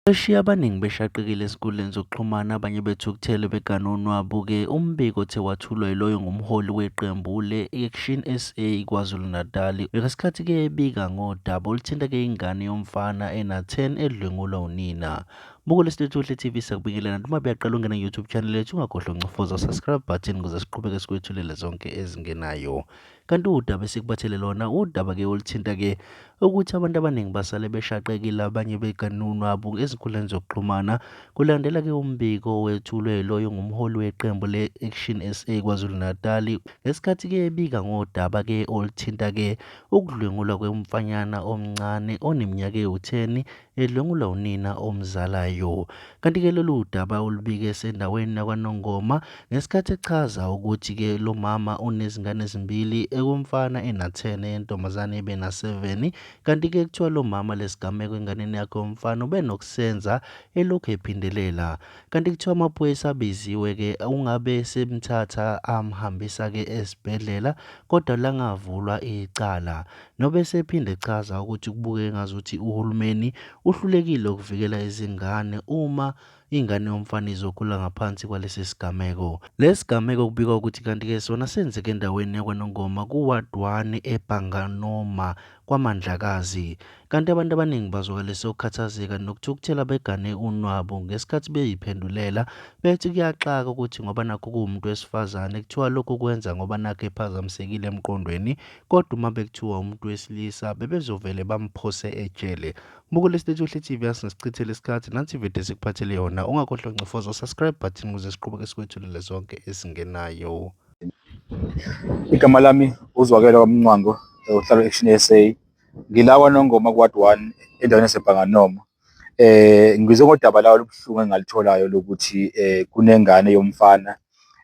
Eshiya abaningi beshaqekile ezinkundleni zokuxhumana, abanye bethukuthele begane unwabu-ke. Umbiko othe wathulwa yiloyo ngumholi weqembu le-Action SA KwaZulu-Natal. Ngesikhathi-ke ebika ngodaba oluthinta-ke ingane yomfana ena-10 edlwengulwa unina. Buko lesilethuhle TV, siyakubingelela. Noma buyaqala ungena ku-YouTube channel yethu, ungakhohlwa uncofoza subscribe button ukuze siqhubeke sikwethulele zonke ezingenayo. Kanti udaba esikubathele lona, udaba-ke oluthinta-ke ukuthi abantu abaningi basale beshaqekile, abanye beganunwabu ezinkundleni zokuxhumana kulandela-ke umbiko owethulwe loyo ngumholi weqembu le-Action SA KwaZulu-Natal ngesikhathi-ke ebika ngodaba-ke oluthinta-ke ukudlwengulwa kwemfanyana omncane oneminyaka ewu-10 edlwengula unina omzalayo. Kanti-ke lolu daba ulubike esendaweni yakwaNongoma ngesikhathi echaza ukuthi-ke lo mama unezingane ezimbili, ekomfana ena-10, eyentombazane ibe na-7. Kanti-ke kuthiwa lo mama lesigameko enganeni yakhe yomfana ubenokusenza elokhu ephindelela. Kanti kuthiwa amaphoyisa abiziwe-ke ungabe semthatha amhambisa-ke esibhedlela kodwa langavulwa icala. Nobe esephinde echaza ukuthi kubukeka engazuthi uhulumeni uhlulekile ukuvikela izingane uma ingane yomfana izokhula ngaphansi kwalesi sigameko. Lesi sigameko kubikwa ukuthi kanti-ke sona senzeke endaweni yakwaNongoma ku-Ward 1 eBhanganoma kwaMandlakazi. Kanti abantu abaningi bazwakalise ukukhathazeka nokuthukuthela begane unwabu ngesikhathi beyiphendulela bethi kuyaxaka ukuthi ngoba nakho kuwumuntu wesifazane kuthiwa lokhu kwenza ngoba nakho ephazamisekile emqondweni, kodwa uma bekuthiwa umuntu wesilisa bebezovele bamphose ejele. Buko lesitethuhle TV, asingasichithele isikhathi, nansi ividiyo esikuphathele yona. Ungakhohlwa uncofoza subscribe button ukuze siqhubeke sikwethulele zonke ezingenayo. Igama lami uZwakela kwaMncwango, uhlalo Action SA. Ngila kwaNongoma ku-Ward 1 endaweni yaseBhanganoma. Ngizwe ngodaba lawo olubuhlungu engalitholayo lokuthi kunengane yomfana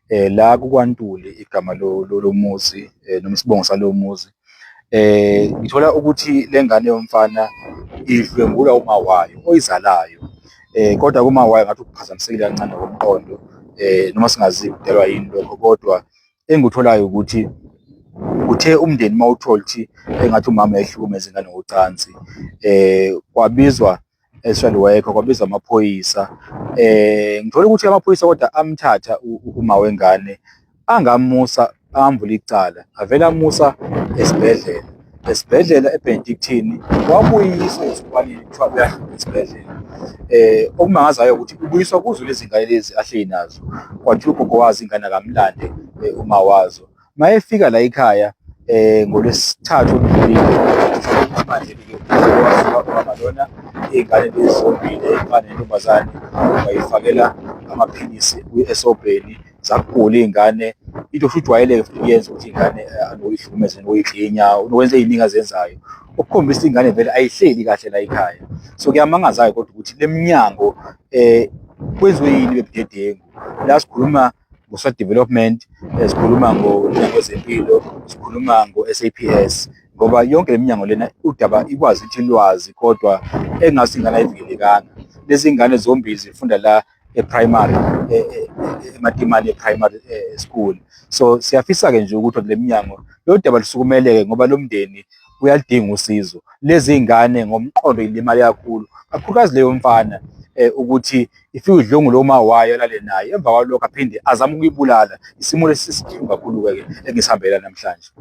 la kukwaNtuli igama lomuzi noma isibongo salowo muzi. Ngithola ukuthi le ngane yomfana idlwengulwa uma wayo oyizalayo, kodwa kuma wayo ngathi ukuphazamisekile kancane ngokomqondo, noma singazi kudalwa yini lokho, kodwa engikutholayo ukuthi uthe umndeni mawuthola ukuthi engathi umama ehlukumeza ingane ngocansi, kwabizwa social worker, kwabizwa amaphoyisa. Ngithole ukuthi amaphoyisa kodwa amthatha uma wengane, angamusa amvula icala, avele amusa esibhedlela. Esibhedlela eBenedictine wabuyiswa esikhwaneni, kuthiwa uyahlupha esibhedlela. Okumangazayo ukuthi ubuyiswa kuzo lezi ngane lezi ahleli nazo, kwathiwa ugogo wazo ingane akamlande uma wazo. Mayefika la ekhaya ngoLwesithathu oludlulile, manje-ke wasuka lona iy'ngane lezi zombili, eyomfana nentombazane, wayifakela amaphilisi esobheni, zagula iy'ngane. Into futhi ijwayeleke futhi ukuyenza ukuthi iy'ngane noyihlukumeze noyiklinya nokwenza ey'ningi azenzayo, okukhombisa ingane vele ayihleli kahle la ekhaya. So kuyamangaza-ke kodwa ukuthi le minyango kwenziwe yini bebudedengu. La sikhuluma ngo-social development, sikhuluma ngomnyango wezempilo, sikhuluma ngo-S_A_P_S, ngoba yonke le minyango lena udaba ikwazi ukuthi ilwazi kodwa engathi ingane ayivikelekanga. Lezi ngane zombili zifunda la e-primary, eMatimane Primary School. So siyafisa-ke nje ukuthi le minyango lolu daba lusukumeleke ngoba lo mndeni uyaludinga usizo. Lezi ngane ngomqondo ilimale kakhulu, kakhulukazi leyo mfana ukuthi ifike idlwengule uma wayo alale naye, emva kwalokho aphinde azame ukuyibulala. Isimo lesi sibuhlungu kakhulu-ke engisihambela namhlanje.